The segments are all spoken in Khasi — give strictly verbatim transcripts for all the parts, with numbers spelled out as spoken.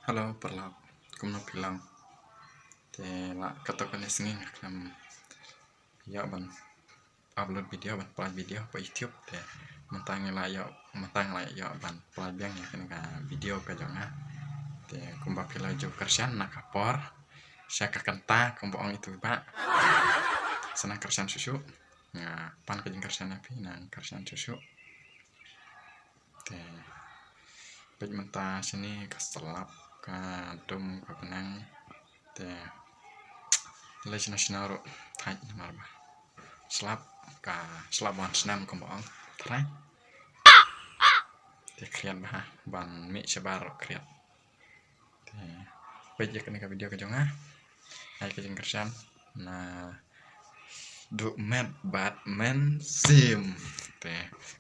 Hello paralok, kumno phi long? Te la katto katne sngi nga khlem ïoh ban upload video, ban plie video pa YouTube. Te mynta nga la ïoh, mynta nga la ïoh ban plie biang ïa kane ka video ka jong nga. Te kumba phi la ju kyrshan na ka por, sha ka kynta kumba ong itu ba sa nang kyrshan shuh shuh. Nga pan ka jingkyrshan ïa phi, nang kyrshan shuh shuh. Te peit mynta shane ka slap, ka dum, ka bneng. Te lei shano shano ruh thait namar ba slap, ka slap ban snem kumba ong trai. Te khriat bha, ban mih shabar ruh khriat. Te peit ïa kane ka video ka jong nga, ai ka jingkyrshan na duh met bad men sim. Te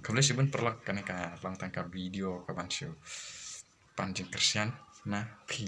khublei shibun paralok, kane ka long tang ka video ka ban shu pan jingkyrshan na phi.